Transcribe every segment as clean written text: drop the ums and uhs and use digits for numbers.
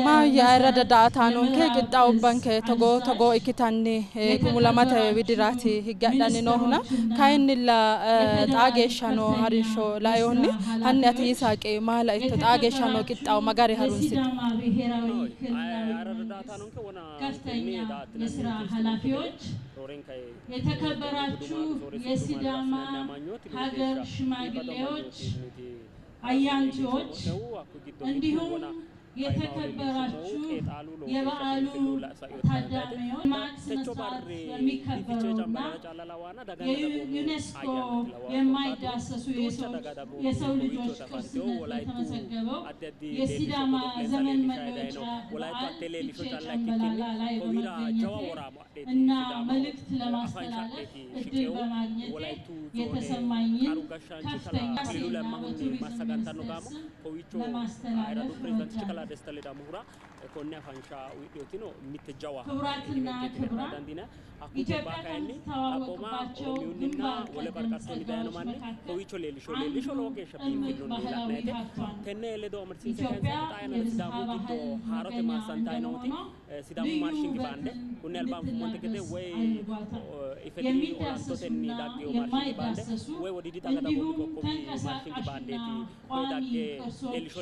Maayye ayirradda daa''ataanonke qixxaawubbanke togoo togoo ikkitanni gumulamate widiraati higge hadhanni noohuna kayinnilla xaa geeshsha noo harinsho lainohunni hanni ati Yisaaqi maa laitto? Xaa geeshsha noo qixxaawo ma gari harunsitto? የተከበራችሁ የሲዳማ ሀገር ሽማግሌዎች፣ አያንቲዎች እንዲሁም የተከበራችሁ የበዓሉ ታዳሚዎች ደማቅ ስነ ስርዓት በሚከበረውና የዩኔስኮ የማይዳሰሱ የሰው ልጆች ቅርስነት በተመዘገበው የሲዳማ ዘመን መለወጫ በዓል ፊቼ ጨምበላላ ላይ በመገኘቴ እና መልእክት ለማስተላለፍ እድል በማግኘቴ የተሰማኝን ከፍተኛ ሴና በቱሪዝም ሚኒስቴር ስም ለማስተላለፍ እወዳለሁ። ክቡራትና ክቡራን፣ ኢትዮጵያ ከምትተዋወቅባቸው ግንባር ቀደም ጸጋዎች መካከል አንዱ እምቅ ባህላዊ ሀብቷ ነው። ኢትዮጵያ የብዝሃ ባህል መገኛ እንደመሆኗ ልዩ ውበትን እንድትላበስ አድርጓታል። የሚዳሰሱና የማይዳሰሱ እንዲሁም ተንቀሳቃሽና ቋሚ ቅርሶች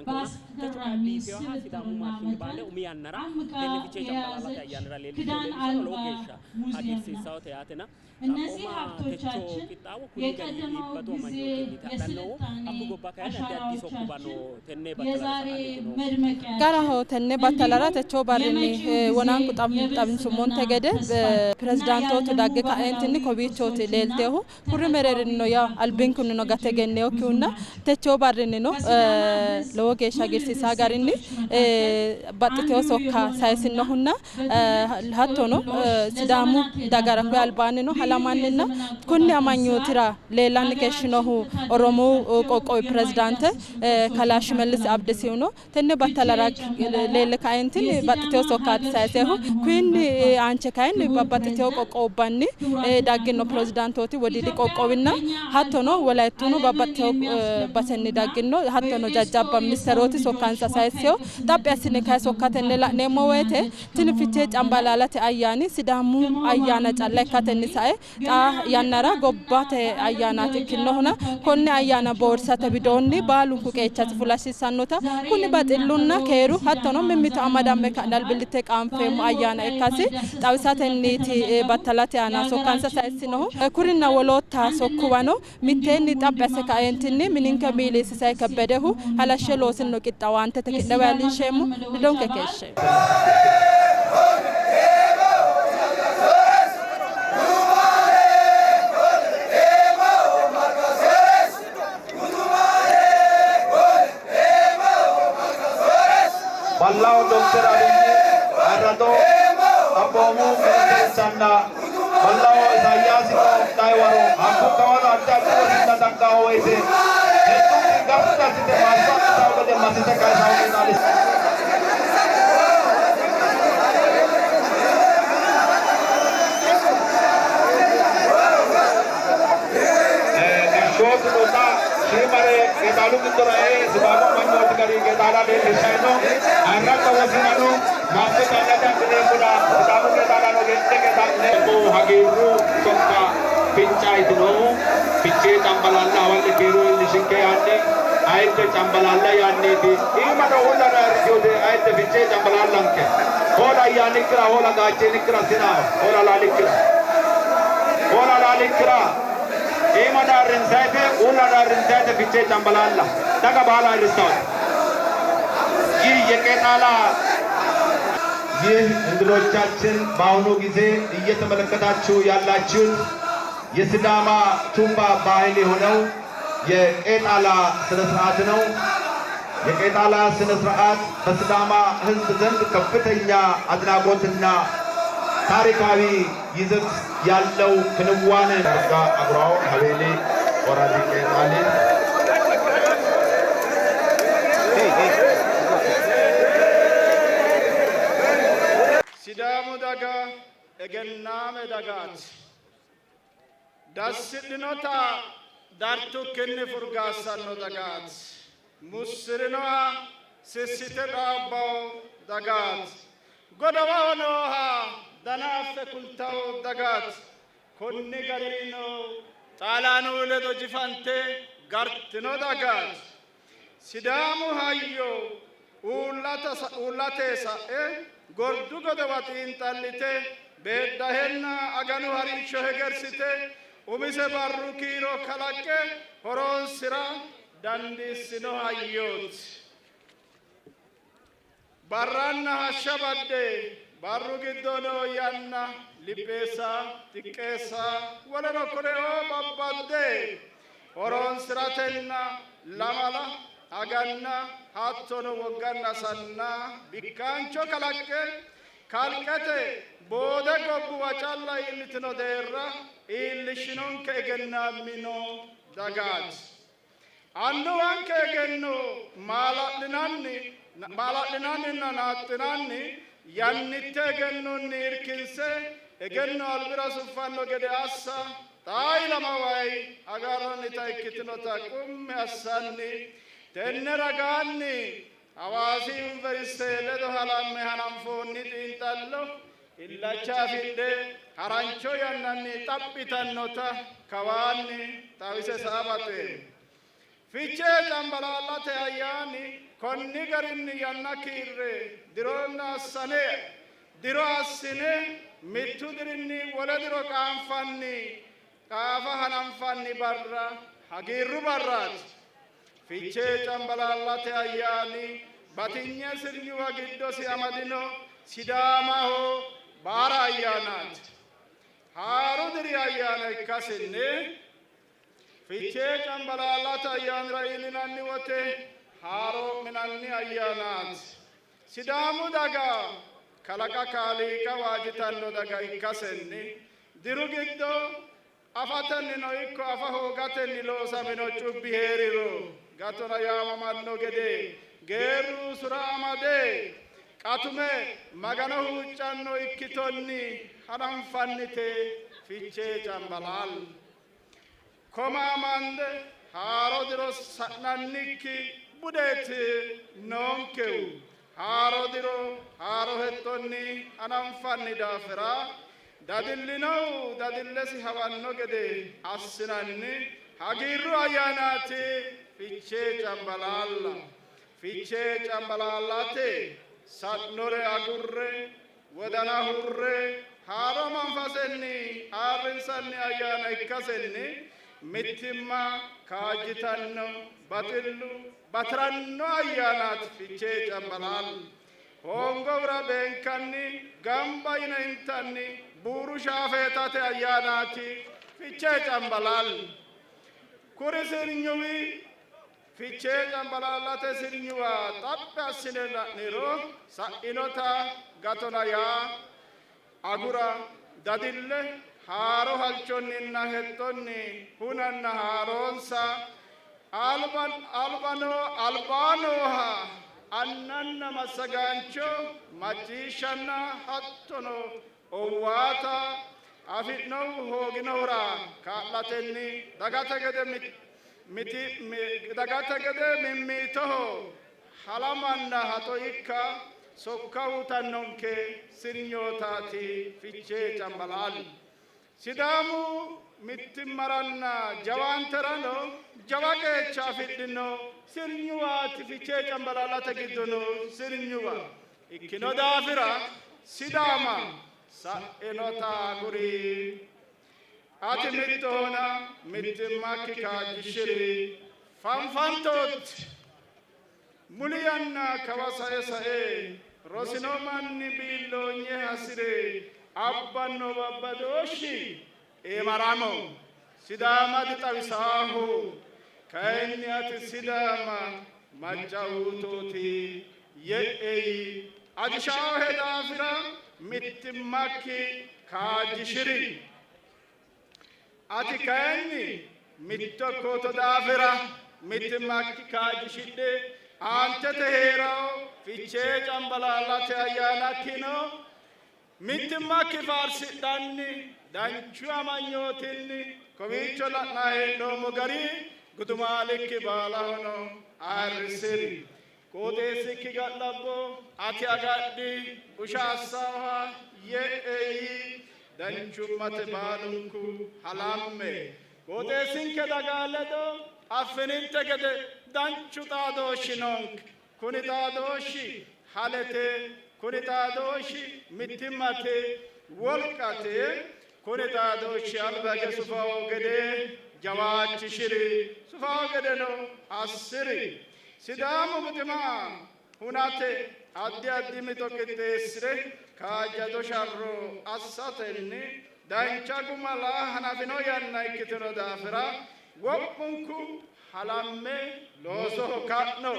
በአስገራሚ ስብጥርና መጠን አምቃ የያዘች ክዳን አልባ ሙዚየም ናት። እነዚህ ሀብቶቻችን የቀደመው ጊዜ የስልጣኔ አሻራዎቻችን የዛሬ መድመቂያችን Garaho tenne battalara techo barrinni wonanku xawinsummonte gede pirezidaantootu dagge ka'eentinni kowiichooti leelteehu kuri mereerinnino yaa albinkunnino gate egenneekkihunna techo barrinnino lowo geeshsha hagiirsiisaa garinni baxxitewo sokka sayisinohunna hattono Sidaamu dagara koye albaannino halamanninna kunni amanyootira leellanni keeshshinohu Oromo qoqqowi pirezidaante kalaa Shimellis Abdisihuno tenne battalara leelle kaeentinni baxxitewo sokkaati sayisehu. Kuyinni aanche kayinni babbaxxitewo qoqqowubbanni daggino pirezidaantooti Wodiidi qoqqowinna hattono Wolayittuno babbaxxitewo basenni daggino hattono jajjabba ministerooti sokkansa sayissewo. Xaphi assine kayi sokka tenne la'neemmo woyte tini Fichee Cambalaalate ayyaani Sidaamu ayyaana calla ikkatenni sae xaa yannara gobbate ayyaanaati ikkinohuna konne ayyaana boorsate widoonni baalunku qeechasi fula hasiissannota kuni baxillunna keeru hattono mimmito amadamme ka'ne albillitte qaanfeemmo ayyaana ikkasi xawisatenniiti battalate aana sokkansa sayissinohu. Kurinna wolootta sokkuwano mitteenni xaphi asse kaeentinni mininke miili Sisayi Kebbedehu halashshe loosinno qixxaawo aantete ki'newa iillinsheemmo. Ledonke keeshshe. Ballaho Dokter Abiy ayirrado xaphoomu ministerichanna ballaho Isaayyaasino dayi waro hakku kawano addi addi wosinna daggawo woyte hexxukki gamba assite maasso adhitawo gede massite kayisawo qixxaalisse. Gashshootuno xa shiimare qeexaalu giddora e'e Sidaamu amanyooti gari qeexaala leellishshanni no. Ayirradda wosinnano maasso calla diadhineemmona Sidaamu qeexaalano lende qeexaa'lineemmo hagiirru sokka finca yitinohu Fichee Cambalaalla hawalle keeru iillishinke yaanni ayidde Cambalaalla yaanniiti. Iimano uullano ayirritinote ayidde Fichee Cambalaallanke. Hoola ayyaanikkira hoola gaacheenikkira sina hoola laalikkira. Hoola laalikkira iimano ayirrinsayite uullano ayirrinsayite Fichee Cambalaalla daga baala ayirrissawote. ይህ የቄጣላ ይህ እንግዶቻችን በአሁኑ ጊዜ እየተመለከታችሁ ያላችሁት የሲዳማ ቱባ ባህል የሆነው የቄጣላ ስነ ስርዓት ነው። የቄጣላ ስነ ስርዓት በሲዳማ ሕዝብ ዘንድ ከፍተኛ አድናቆትና ታሪካዊ ይዘት ያለው ክንዋኔ ጋ አጉራው ሀቤሌ ወራዲ ቄጣሌ Sidaamu daga egennaame dagaati. Dassidhinota dartukkinni furgaassanno dagaati. Mussirinoha Sissite dhaabbawo dagaati. Godowaho nooha dana affe kultawo dagaati. Konni garinnino Xaalaanu ledo jifante gartino dagaati. Sidaamu hayyo uullate sa'e gordu godowa xiinxallite beeddahenna aganu harinsho hegersite umise barru kiiro kalaqqe horoonsi'ra dandiissino hayyooti. Barranna hashsha badde barru giddo noo yanna lipheessa, xiqqeessa, woleno koreoo babbadde horoonsi'ratenna lamala, aganna, hattono wogganna sanna bikkaancho kalaqqe kalqete boode gobbuwa calla iillitino deerra iillishshinonke egennaammi noo dagaati. Annuwanke egenno maala'linanni maala'linanninna naaxxinanni yannitte egennonni irkinse egenno albira suffanno gede assa xaa ilama way agarrannita ikkitinota qummi assanni tenne ragaanni Hawaasi Yuniversite ledo halamme hananfoonni xiinxallo illacha afidhe harancho yannanni xaphitannota kawaanni xawise saa baxeemmo. Fichee Cambalaallate ayyaani konni garinni yanna kiirre dironna assane diro assine mittu dirinni wole diro qaanfanni qaafa hananfanni barra hagiirru barraati. Fichee Cambalaallate ayyaani batinye sirnyuwa giddosi amadino Sidaamaho baara ayyaanaati. Haaru diri ayyaana ikkasinni Fichee Cambalaallate ayyaanira iillinanni wote haaroo'minanni ayyaanaati. Sidaamu daga kalaqa kaaliiqa waajjitanno daga ikkasenni diru giddo afatennino ikko afa hoogatenni loosamino cubbi hee'riro gatona yaamamanno gede geerru usura amade qatume Magano huuccanno ikkitonni hananfannite Fichee Cambalaalla. Koma amande haaro diro sa'nannikki budeeti noonkehu. Haaro diro haaro hexxonni hananfanni daafira dadillinohu dadillesi hawanno gede assinanni hagiirru ayyaanaati Fichee Cambalaalla. Fichee Cambalaallate sa'nore agurre wodana hurre haaro manfasenni ayirrinsanni ayyaana ikkasenni mittimma kaajjitanno, baxillu bati'ranno ayyaanaati Fichee Cambalaalla. Hoongohura beenkanni, gamba yine intanni buuru shaafeetate ayyaanaati Fichee Cambalaalla. Kuri sirnyuwi Fichee Cambalaallate sirnyuwa xaphi assine la'niro sa'inota gatona yaa agura, dadille haaro halchonninna hexxonni hunanna haaroonsa, alba nooha annanna massagaancho macciishshanna hattono owaata afi'nohu hooginohura kaa'latenni dagate gede dagate gede mimmitoho halamanna haxo ikka sokka uytannonke sirnyootaati Fichee Cambalaalla. Sidaamu mittimmaranna jawaanterano jawa qeecha afidhino sirnyuwaati Fichee Cambalaallate giddo noo sirnyuwa ikkino daafira Sidaama sa'inota aguri. Ati mittohona mittimmakki kaajjishi'ri, fanfantooti. Muli yanna kawa sae sae rosino manni biilloonye hasi're abbanno babbadooshshi eemaramo. Sidaama dixawisaaho. Kayinni ati Sidaama macca uutooti ye'e yii. Ajishaahe daafira mittimmakki kaajjishi'ri. Ati kayinni mitto ikkooto daafira mittimmakki kaajjishidhe aantete hee'rawo Fichee Cambalaallate ayyaanakkino mittimmakki faarsidhanni danchu amanyootinni kowiicho la'nanni hee'noommo gari gudumaalikki baalahono ayirrisi'ri. Qooxeessikki ga'labbo ati agadhi busha assaaha ye'e yii. Danchummate baalunku halamme. Qooxeessinke daga ledo affininte gede danchu xaadooshshi noonke. Kuni xaadooshshi halete, kuni xaadooshshi mittimmate, wolqate. Kuni xaadooshshi alba hige sufawo gede jawaachishiri, sufawo gedeno assiri. Sidaamu buxima hunate addi addi mixo qixxeessire kaajjado sharro assatenni dancha guma laa hanafino yanna ikkitino daafira wo'munku halamme loosoho ka'no.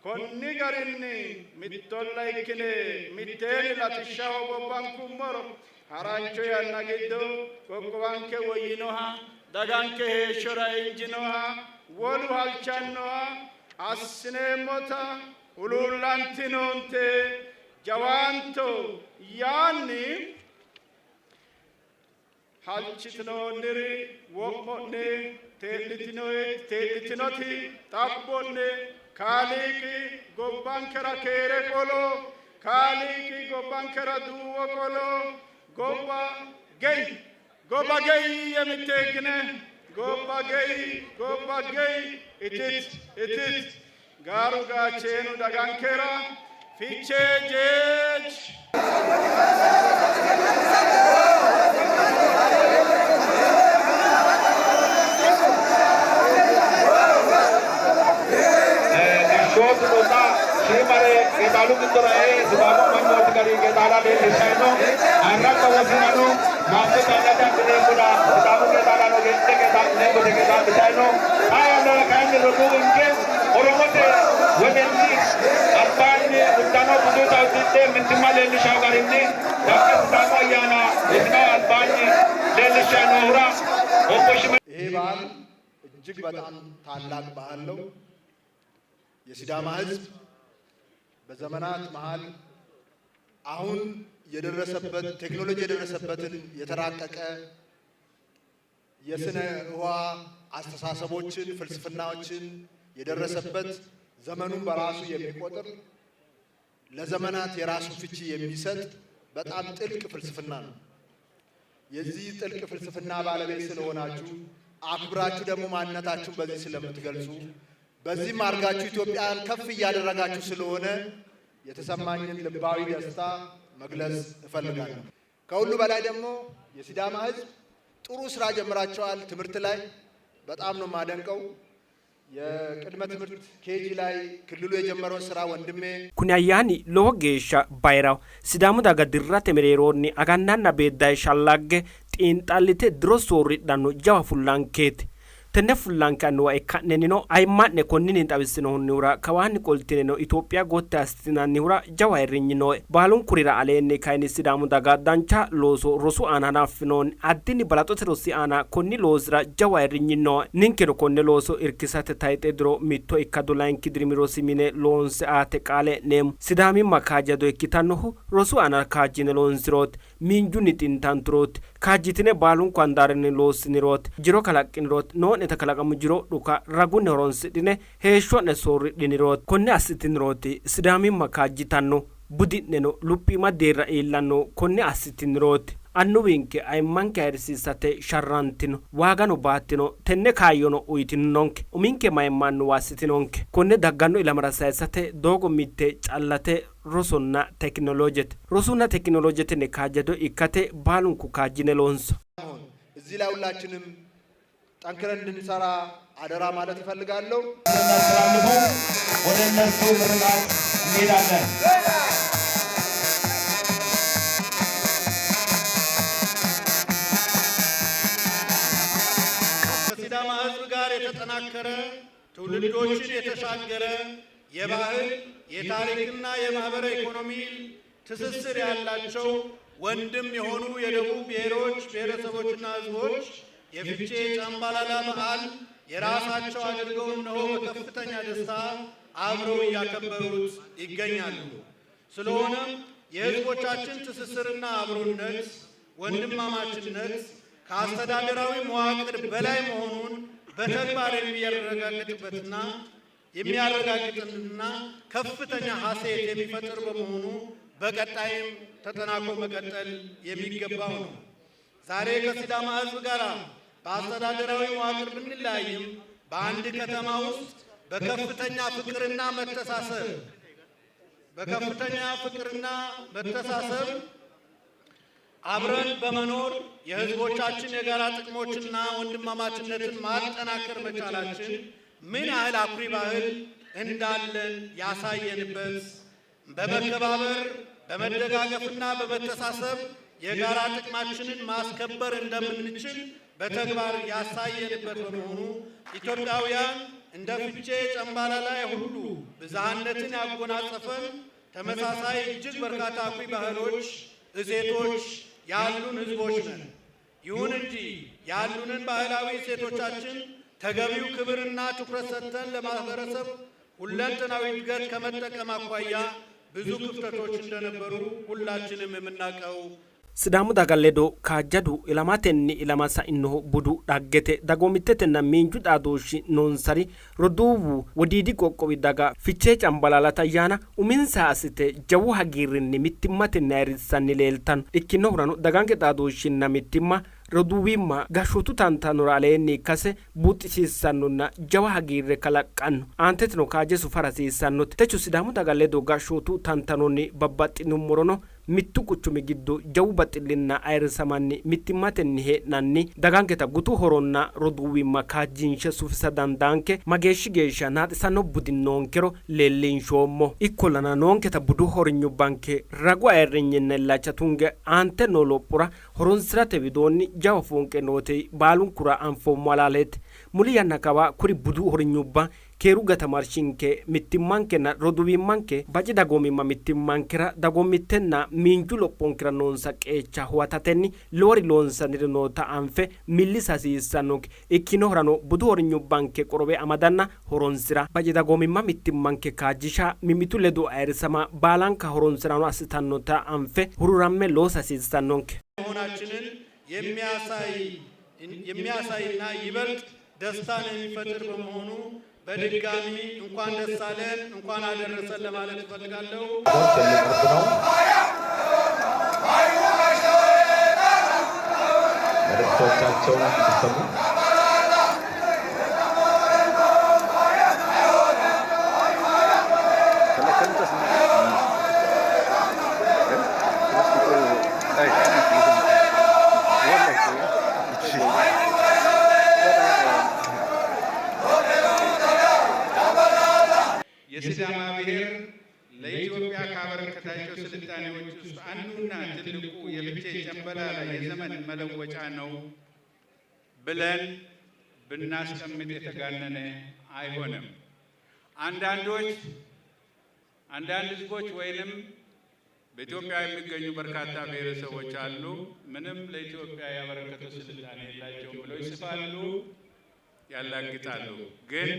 Konni garinni mittolla ikkine mitteenni latishshaho bobbankummoro harancho yanna giddo qoqqowanke woyyinoha, daganke heeshshora injinoha, wolu halchannoha assineemmota huluullantinoonte, jawaanto yaanni halchitinoonniri wo'mo'ne, tee'litinoti xabbo'ne. Kaaliiqi gobbankera keere qolo, Kaaliiqi gobbankera duuwo qolo. Gobba gei, gobba gei yemiteeggine, gobba gei, gobba gei, itit itit. Gaaru gaacheenu dagankera Fichee jeej. Gashshootu noota shiimare qeexaalu giddora e'e Sidaamu amanyooti gari qeexaala leellishshanni no. Ayirradda wosinano maatto callate adhineemmona Sidaamu qeexaalano ge'ne qeexaa'lineemmo yite qeexaa'litanni no. Xaa yannara kayinni roduuwinke Oromote wedelli albaanni uddano buduuta uddidhe mittimma leellishanno garinni dagge Sidaamu ayyaana wosinaho albaanni leellishshanni noohura obbo Shime ይሄ በዓል እጅግ በጣም ታላቅ በዓል ነው። የሲዳማ ሕዝብ በዘመናት መሃል አሁን የደረሰበት ቴክኖሎጂ የደረሰበትን የተራቀቀ የስነ ህዋ አስተሳሰቦችን፣ ፍልስፍናዎችን የደረሰበት ዘመኑን በራሱ የሚቆጥር ለዘመናት የራሱን ፍቺ የሚሰጥ በጣም ጥልቅ ፍልስፍና ነው። የዚህ ጥልቅ ፍልስፍና ባለቤት ስለሆናችሁ አክብራችሁ ደግሞ ማንነታችሁን በዚህ ስለምትገልጹ በዚህም አድርጋችሁ ኢትዮጵያን ከፍ እያደረጋችሁ ስለሆነ የተሰማኝን ልባዊ ደስታ መግለጽ እፈልጋለሁ። ከሁሉ በላይ ደግሞ የሲዳማ ሕዝብ ጥሩ ስራ ጀምራቸዋል። ትምህርት ላይ በጣም ነው የማደንቀው። የቅድመ ትምህርት ኬጂ ላይ ክልሉ የጀመረውን ስራ ወንድሜ Kuni ayyaani lowo geeshsha bayiraho. Sidaamu daga dirrate mereeroonni agannanna beeddahe shallagge xiinxallite diro soorridhanno jawa fullankeeti. Tenne fullanke annuwa ikka'nennino ayimma'ne konninni xawissinohunnihura kawaanni qoltineno Itophiya gotti assitinannihura jawa ayirrinyi nooe. Baalunkurira aleenni kayinni Sidaamu daga dancha looso rosu aana hanaffinoonni addinni balaxote rosi aana konni loosira jawa ayirrinyi nooe. Ninkeno konne looso irkisate tayixe diro mitto ikkado layinki dirimi rosi mine loonse aate qaale e'neemmo. Sidaamimma kaajjado ikkitannohu rosu aana kaajjine loonsirooti, miinjunni xintanturooti, kaajjitine baalunku handaarinni loossinirooti, jiro kalaqqinirooti, noo'neta kalaqamu jiro dhuka ragunni horonsidhine heeshsho'ne soorridhinirooti. Konne assitinirooti Sidaamimma kaajjitanno, budi'neno luphiima deerra iillanno. Konne assitinirooti. Annuwinke ayimmanke ayirrisiisate sharrantino, waagano baattino, tenne kaayyono uyitinonke, uminke mayimma annuwa assitinonke. Konne dagganno ilamara sayisate doogo mitte callate, rosonna tekinoloojete. Rosunna tekinoloojetenni kaajjado ikkate baalunku kaajjine loonso. እዚህ ላይ ሁላችንም ጠንክረን እንድንሰራ አደራ ማለት እፈልጋለሁ። እናስተላልፉ። ወደ እነሱ ምርቃት እንሄዳለን። ከሲዳማ ሕዝብ ጋር የተጠናከረ ትውልዶችን የተሻገረ የባህል የታሪክና የማህበረ ኢኮኖሚ ትስስር ያላቸው ወንድም የሆኑ የደቡብ ብሔሮች ብሔረሰቦችና ሕዝቦች የፊቼ ጫምባላላ በዓል የራሳቸው አድርገው እነሆ በከፍተኛ ደስታ አብረው እያከበሩት ይገኛሉ። ስለሆነም የሕዝቦቻችን ትስስርና አብሮነት፣ ወንድማማችነት ከአስተዳደራዊ መዋቅር በላይ መሆኑን በተግባር የሚያረጋግጥበትና የሚያረጋግጥና ከፍተኛ ሀሴት የሚፈጥር በመሆኑ በቀጣይም ተጠናክሮ መቀጠል የሚገባው ነው። ዛሬ ከሲዳማ ሕዝብ ጋር በአስተዳደራዊ መዋቅር ብንለያይም በአንድ ከተማ ውስጥ በከፍተኛ ፍቅርና መተሳሰብ በከፍተኛ ፍቅርና መተሳሰብ አብረን በመኖር የሕዝቦቻችን የጋራ ጥቅሞችና ወንድማማችነትን ማጠናከር መቻላችን ምን ያህል አኩሪ ባህል እንዳለን ያሳየንበት፣ በመከባበር፣ በመደጋገፍና በመተሳሰብ የጋራ ጥቅማችንን ማስከበር እንደምንችል በተግባር ያሳየንበት በመሆኑ ኢትዮጵያውያን እንደ ፍቼ ጨምባላላ ሁሉ ብዝሃነትን ያጎናጸፈን ተመሳሳይ እጅግ በርካታ አኩሪ ባህሎች፣ እሴቶች ያሉን ሕዝቦች ነን። ይሁን እንጂ ያሉንን ባህላዊ እሴቶቻችን ተገቢው ክብርና ትኩረት ሰጥተን ለማህበረሰብ ሁለንተናዊ እድገት ከመጠቀም አኳያ ብዙ ክፍተቶች እንደነበሩ ሁላችንም የምናውቀው Sidaamu daga ledo kaajjadu ilamatenni ilama sainohu budu, dhaggete, dagoomittetenna miinju xaadooshshi noonsari roduuwu Wodiidi qoqqowi daga Fichee Cambalaallate ayyaana uminsaha assite jawu hagiirrinni mittimmatenni ayirrissanni leeltanno. Ikkinohurano daganke xaadooshshinna mittimma roduuwimma gashshootu tantanora aleenni ikkase buuxisiissannonna jawa hagiirre kalaqqanno. Aanteteno kaajje sufara hasiissannote. Techo Sidaamu daga ledo gashshootu tantanonni babbaxxinummorono mittu quchumi giddo jawu baxillinna ayirrisamanni mittimmatenni hee'nanni daganketa gutu horonna roduuwimma kaajjinshe sufisa dandaanke mageeshshi geeshsha naaxisanno budi noonkero leellinshoommo. Ikkollana noonketa budu hornyubbanke ragu ayirrinyinna illacha tunge aante noo lophora horonsirate widoonni jawa foonqe noote baalunkura anfoommo halaaleeti. Muli yanna kawa kuri budu hornyubba keeru gatamarshinke mittimmankenna roduuwimmanke baci dagoomimma mittimmankera dagoomittenna miinju lophonkera noonsa qeecha huwatatenni lowori loonsanniri noota anfe millisa hasiissannonke. Ikkinohurano budu hornyubbanke qorowe amadanna horonsira, baci dagoomimma mittimmanke kaajjisha, mimmitu ledo ayirrisama baalanka horonsirano assitannota anfe hururamme loosa hasiissannonke. መሆናችንን የሚያሳይና ይበልጥ ደስታን የሚፈጥር በመሆኑ በድጋሚ እንኳን ደስ አለን፣ እንኳን አደረሰን ለማለት እፈልጋለሁ። የሚቀርብ ነው። መልእክቶቻቸውን እንዲሰሙ። የሲዳማ ብሔር ለኢትዮጵያ ካበረከታቸው ስልጣኔዎች ውስጥ አንዱና ትልቁ የፍቼ ጨምበላላ የዘመን መለወጫ ነው ብለን ብናስቀምጥ የተጋነነ አይሆንም። አንዳንድ ህዝቦች ወይንም በኢትዮጵያ የሚገኙ በርካታ ብሔረሰቦች አሉ። ምንም ለኢትዮጵያ ያበረከቱ ስልጣኔ የላቸውም ብለው ይስፋሉ፣ ያላግጣሉ። ግን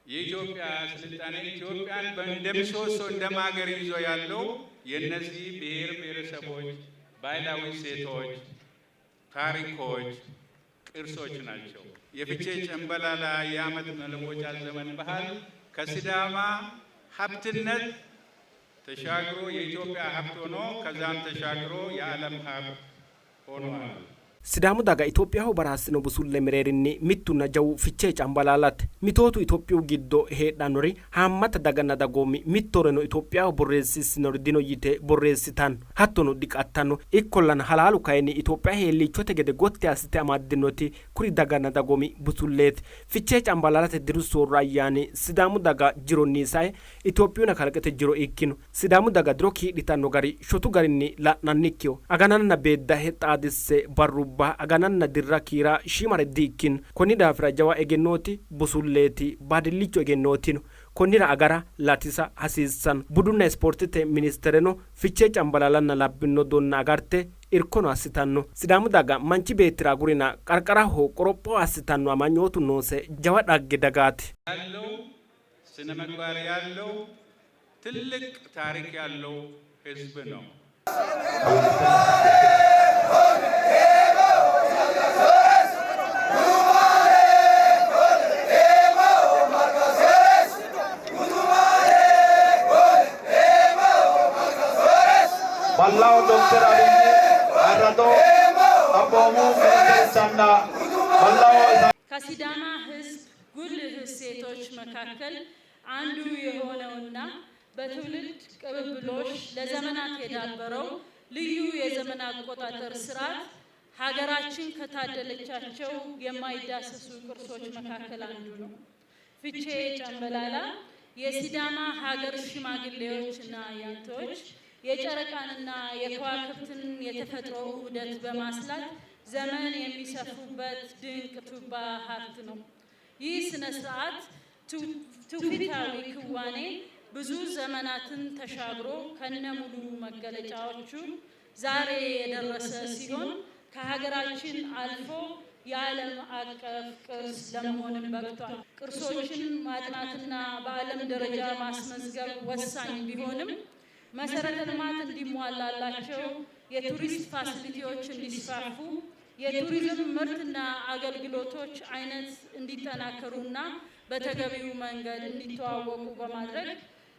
የኢትዮጵያ ስልጣኔ ኢትዮጵያን እንደ ምሰሶ እንደ ማገር ይዞ ያለው የእነዚህ ብሔር ብሔረሰቦች ባህላዊ እሴቶች፣ ታሪኮች፣ ቅርሶች ናቸው። የፍቼ ጨምበላላ የዓመት መለወጫ ዘመን ባህል ከሲዳማ ሀብትነት ተሻግሮ የኢትዮጵያ ሀብት ሆኖ ከዛም ተሻግሮ የዓለም ሀብት ሆኗል። Sidaamu daga Itophiyaho baraassino busulle mereerinni mittunna jawu Fichee Cambalaallate. Mitootu Itophiyu giddo heedhannori haammata daganna dagoomi mittoreno Itophiyaho borreessiissinori dino yite borreessitanno, hattono diqattanno. Ikkollana halaalu kayinni Itophiya heelliichote gede gotti assite amaddinoti kuri daganna dagoomi busulleeti. Fichee Cambalaallate diru soorro ayyaani Sidaamu daga jironni sae Itophiyuna kalqete jiro ikkino. Sidaamu daga diro kiidhitanno gari shotu garinni la'nannikkiho. Agananna beeddahe xaadisse barrubba agananna dirra kiira shiimare di ikkino. Konni daafira jawa egennooti, busulleeti, baadillicho egennootino. Konnira agara latisa hasiissanno. Budunna ispoortete ministereno Fichee Cambalaalanna labbino donna agarte irkono assitanno. Sidaamu daga manchi beettira agurina qarqaraho qoropho assitanno amanyootu noose jawa dhagge dagaati. ያለው ስነ ምግባር ያለው ትልቅ ታሪክ ያለው ህዝብ ነው። Ayirrado xaphoomu ministirchanna መላው ከሲዳማ ሕዝብ ጉልህ እሴቶች መካከል አንዱ የሆነውና በትውልድ ቅብብሎሽ ለዘመናት የዳበረው ልዩ የዘመን አቆጣጠር ስርዓት ሀገራችን ከታደለቻቸው የማይዳሰሱ ቅርሶች መካከል አንዱ ነው። ፍቼ ጨምበላላ የሲዳማ ሀገር ሽማግሌዎች እና ያንቶች የጨረቃንና የከዋክብትን የተፈጥሮ ዑደት በማስላት ዘመን የሚሰፍሩበት ድንቅ ቱባ ሀብት ነው። ይህ ስነ ስርዓት ትውፊታዊ ክዋኔ ብዙ ዘመናትን ተሻግሮ ከነሙሉ መገለጫዎቹ ዛሬ የደረሰ ሲሆን ከሀገራችን አልፎ የዓለም አቀፍ ቅርስ ለመሆንም በቅቷል። ቅርሶችን ማጥናትና በዓለም ደረጃ ማስመዝገብ ወሳኝ ቢሆንም መሰረተ ልማት እንዲሟላላቸው፣ የቱሪስት facility ዎች እንዲስፋፉ፣ የቱሪዝም ምርትና አገልግሎቶች አይነት እንዲጠናከሩና በተገቢው መንገድ እንዲተዋወቁ በማድረግ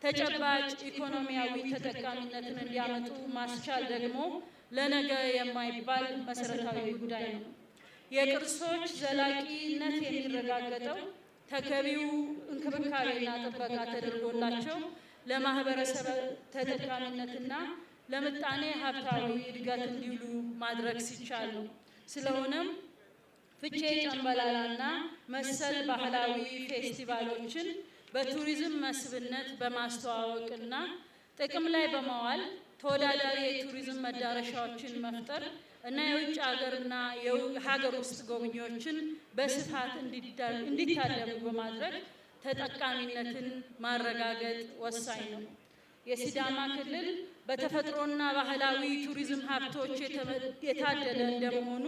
ተጨባጭ ኢኮኖሚያዊ ተጠቃሚነትን እንዲያመጡ ማስቻል ደግሞ ለነገ የማይባል መሰረታዊ ጉዳይ ነው። የቅርሶች ዘላቂነት የሚረጋገጠው ተገቢው እንክብካቤና ጥበቃ ተደርጎላቸው ለማህበረሰብ ተጠቃሚነትና ለምጣኔ ሀብታዊ እድገት እንዲውሉ ማድረግ ሲቻል ነው። ስለሆነም ፍቼ ጨምበላላና መሰል ባህላዊ ፌስቲቫሎችን በቱሪዝም መስህብነት በማስተዋወቅና ጥቅም ላይ በማዋል ተወዳዳሪ የቱሪዝም መዳረሻዎችን መፍጠር እና የውጭ ሀገርና የሀገር ውስጥ ጎብኚዎችን በስፋት እንዲታደሙ በማድረግ ተጠቃሚነትን ማረጋገጥ ወሳኝ ነው። የሲዳማ ክልል በተፈጥሮና ባህላዊ ቱሪዝም ሀብቶች የታደለ እንደመሆኑ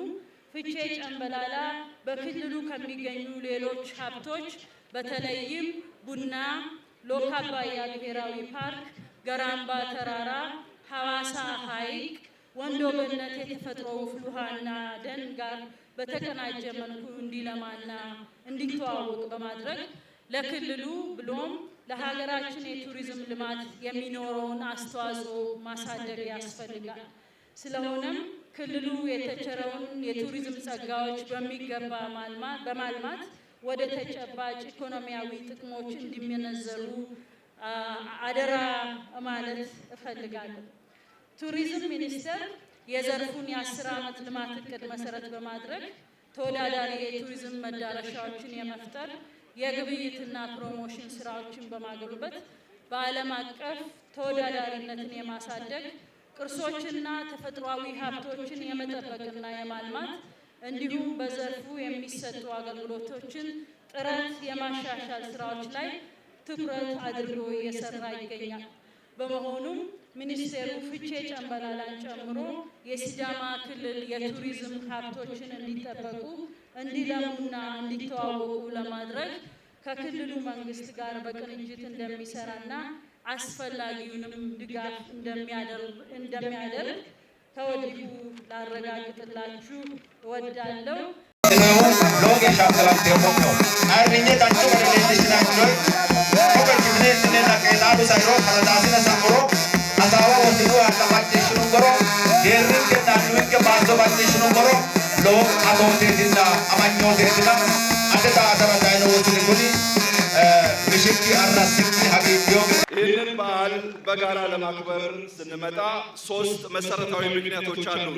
ፍቼ ጨምበላላ በክልሉ ከሚገኙ ሌሎች ሀብቶች በተለይም ቡና፣ ሎካ አባያ ብሔራዊ ፓርክ፣ ገራምባ ተራራ፣ ሐዋሳ ሐይቅ፣ ወንዶ ገነት የተፈጥሮ ውሃና ደን ጋር በተቀናጀ መልኩ እንዲለማና እንዲተዋወቅ በማድረግ ለክልሉ ብሎም ለሀገራችን የቱሪዝም ልማት የሚኖረውን አስተዋጽኦ ማሳደግ ያስፈልጋል። ስለሆነም ክልሉ የተቸረውን የቱሪዝም ጸጋዎች በሚገባ በማልማት ወደ ተጨባጭ ኢኮኖሚያዊ ጥቅሞች እንዲመነዘሩ አደራ ማለት እፈልጋለሁ። ቱሪዝም ሚኒስቴር የዘርፉን የ10 ዓመት ልማት እቅድ መሰረት በማድረግ ተወዳዳሪ የቱሪዝም መዳረሻዎችን የመፍጠር የግብይትና promotion ስራዎችን በማጎልበት በዓለም አቀፍ ተወዳዳሪነትን የማሳደግ፣ ቅርሶችና ተፈጥሯዊ ሀብቶችን የመጠበቅና የማልማት እንዲሁም በዘርፉ የሚሰጡ አገልግሎቶችን ጥረት የማሻሻል ስራዎች ላይ ትኩረት አድርጎ እየሰራ ይገኛል። በመሆኑም ሚኒስቴሩ ፍቼ ጨምበላላን ጨምሮ የሲዳማ ክልል የቱሪዝም ሀብቶችን እንዲጠበቁ፣ እንዲለሙና እንዲተዋወቁ ለማድረግ ከክልሉ መንግስት ጋር በቅንጅት እንደሚሰራና አስፈላጊውንም ድጋፍ እንደሚያደርግ ከወዲሁ ላረጋግጥላችሁ እወዳለሁ። Lowo geeshsha galanteemmo'neho። Ayirrinye danchu garinni leellishshinanni coyi koperchimineentinenna qeexaalu sairo faradaasine sa'uro hasaawa wosinu ha'la macciishshinummoro geerrinkenna annuwinke faarso macciishshinummoro lowo atooteetinna amanyooteetina ate daa''atara dayino wosini kuni mishikki arrassikki hagiidhino gede ይህንን በዓል በጋራ ለማክበር ስንመጣ ሶስት መሰረታዊ ምክንያቶች አሉ።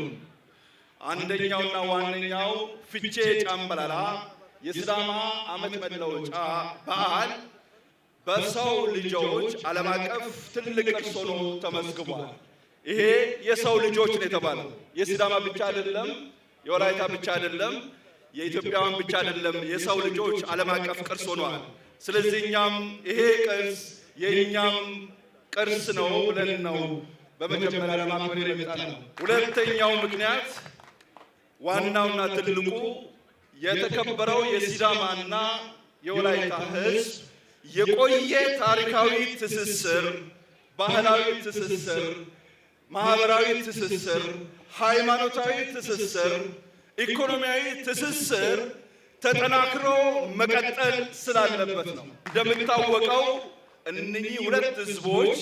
አንደኛውና ዋነኛው ፍቼ ጨምበላላ የሲዳማ ዓመት መለወጫ በዓል በሰው ልጆች ዓለም አቀፍ ትልቅ ቅርስ ሆኖ ተመዝግቧል። ይሄ የሰው ልጆች ነው የተባለው። የሲዳማ ብቻ አይደለም፣ የወላይታ ብቻ አይደለም፣ የኢትዮጵያውያን ብቻ አይደለም። የሰው ልጆች ዓለም አቀፍ ቅርስ ሆኗል። ስለዚህ እኛም ይሄ ቅርስ የእኛም ቅርስ ነው ብለን ነው በመጀመሪያ ለማክበር የመጣ ነው። ሁለተኛው ምክንያት ዋናውና ትልቁ የተከበረው የሲዳማና የወላይታ ሕዝብ የቆየ ታሪካዊ ትስስር፣ ባህላዊ ትስስር፣ ማህበራዊ ትስስር፣ ሃይማኖታዊ ትስስር፣ ኢኮኖሚያዊ ትስስር ተጠናክሮ መቀጠል ስላለበት ነው። እንደሚታወቀው እነኚህ ሁለት ህዝቦች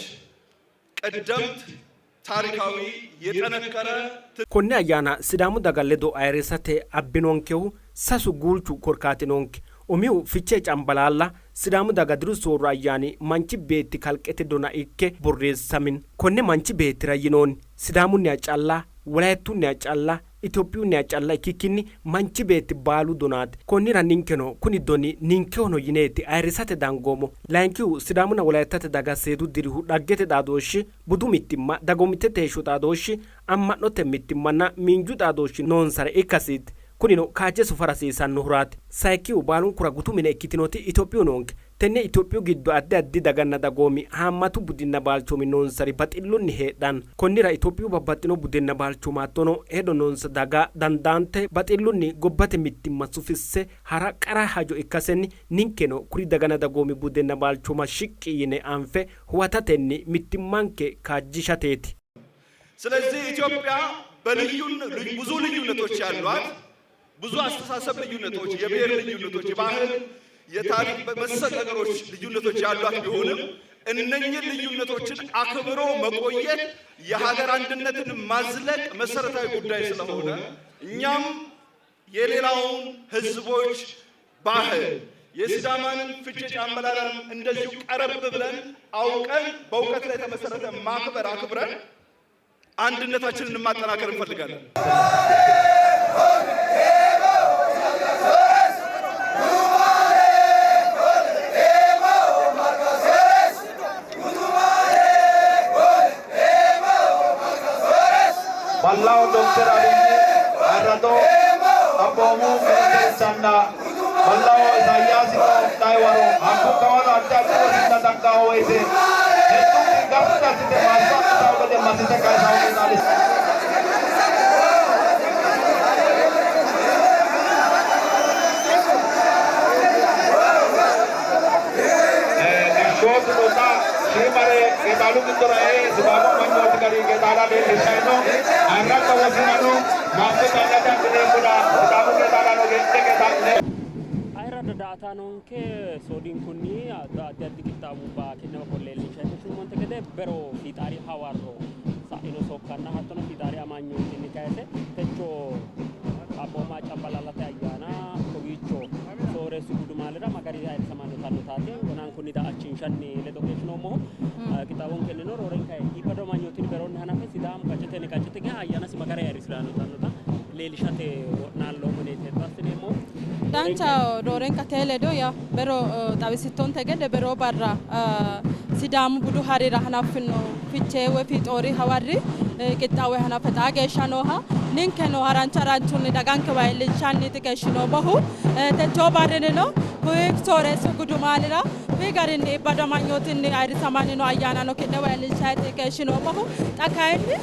ቀደምት ታሪካዊ የጠነከረ Konne ayyaana Sidaamu daga ledo ayirrisate abbinonkehu sasu guulchu korkaati noonke. Umihu Fichee Cambalaalla Sidaamu daga diru soorro ayyaani manchi beetti kalqete dona ikke borreessamino. Konne manchi beettira yinoonni Sidaamunniha calla, Wolayittunniha calla, Itophiyunniha calla ikkikkinni manchi beetti baalu donaati. Konnira ninkeno kuni doni ninkehono yineeti ayirrisate dangoommo. Layinkihu Sidaamunna Wolayittate daga seedu dirihu dhaggete xaadooshshi, budu mittimma, dagoomittete heeshsho xaadooshshi, amma'note mittimmanna miinju xaadooshshi noonsare ikkasiiti. Kunino kaajje sufara hasiisannohuraati. Sayikkihu baalunkura gutu mine ikkitinoti Itophiyu noonke. Tenne Itophiyu giddo addi addi daganna dagoomi haammatu budinna balchoomi noonsari baxillunni heedhanno. Konnira Itophiyu babbaxxino budenna balchooma hattono hedo noonsa daga dandaante baxillunni gobbate mittimma sufisse hara qara hajo ikkasenni ninkeno kuri daganna dagoomi budenna balchooma shiqqi yine anfe huwatatenni mittimmanke kaajjishateeti. ስለዚህ ኢትዮጵያ ብዙ ልዩነቶች ያሏት፣ ብዙ አስተሳሰብ ልዩነቶች፣ የብሔር ልዩነቶች፣ የባህል፣ የታሪክ መሰል ነገሮች ልዩነቶች ያሏት ቢሆንም እነኝህን ልዩነቶችን አክብሮ መቆየት የሀገር አንድነትን ማዝለቅ መሰረታዊ ጉዳይ ስለሆነ እኛም የሌላውን ህዝቦች ባህል የሲዳማንም ፍቼ ጫምባላላንም እንደዚሁ ቀረብ ብለን አውቀን በእውቀት ላይ የተመሰረተ ማክበር አክብረን አንድነታችንን ማጠናከር እንፈልጋለን። Ballaho Dokter Abiy ayirrado xaphoomu ministerichanna ballaho Isaayyaasino dayi waro hakku kawano addi addi wosinna daggawo woyte hettunni gamba assite maasso assitawo gede massite kayisawo qixxaalis. Gashshootu noota shiimare qeexaalu giddora ee Sidaamu amanyooti gari qeexaala leellishayi no. Ayirradda wosinano maasso callate adhineemmona Sidaamu qeexaalano geedhe qeexaa'line. Ayirradda daa''ataanonke soodinkunni addi addi qixxaawubba ki'newa qolle leellinshanni keeshshinummonte gede bero fiixaari hawarro sa'ino sokkanna hattono fiixaari amanyootinni kayise techo xaphooma cambalaallate ayyaana kowiicho sooreessu gudumaalira magari ayirrisamanno yitannotaati wonankunni daa''achinshanni ledo keeshshinoommohu. Qixxaawonkennino roorenka iibbado amanyootinni beroonni hanafe Sidaamu qaccetenni qaccete geya ayyaanasi magari ayirrisiranno yitannota leellishate wo'naalloommo yineeti hexxo assineemmohu. Dancha roorenka tee ledo ya bero xawisittonte gede bero barra Sidaamu budu harira hanaffino Fichee woy Fiixoori hawarri qixxaawe hanafe xaa geeshsha nooha ninkeno haranchu haranchunni dagankewa iillinshanniiti keeshshinoommohu. Techoo barrinino kuyi sooreessu gudumaalira kuyi garinni iibbado amanyootinni ayirrisamanni noo ayyaanano ki'newa iillinshayti keeshshinoommohu. Xa kayinni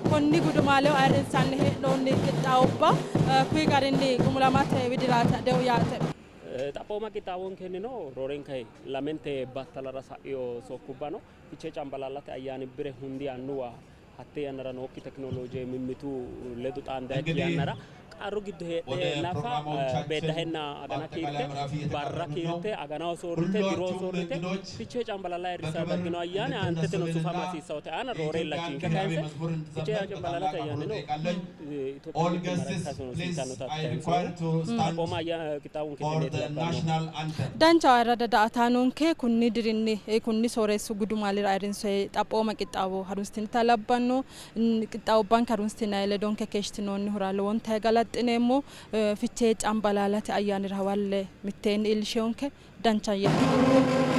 konni gudumaaleho ayirrinsanni hee'noonni qixxaawubba kuyi garinni gumulamate widiraati adhehu yaate. Xaphooma qixxaawonkennino roorenka lamente battalara sa'ino sokkubba no. Fichee Cambalaallate ayyaani bire hundi annuwa hatte yannara nookki tekinolooje mimmitu ledo xaandayikki yannara qarru giddo heedhe nafa beeddahenna agana kiirte barra kiirte aganaho soorrite diroho soorrite Fichee Cambalaalla ayirrissa daggino ayyaani aanteteno sufama hasiissawote aana roore illachinshe kayinse Fichee Cambalaallate ayyaanino Itophiyu mittimmara ikkasino rosiissannotaati kayinsoommohu. Xaphooma qixxaawonke tenneeti labbanno. Dancha ayirradda daa''ataanonke kunni dirinni kunni sooreessu gudumaalira ayirrinsoyi xaphooma qixxaawo harunsitinita labbanno. Qixxaawubbanke harunsitinayi ledonke keeshshitinoonnihura lowonta galaxxineemmo. Fichee Cambalaalate ayyaanira hawalle mitteenni iillisheyonke. Dancha yanna.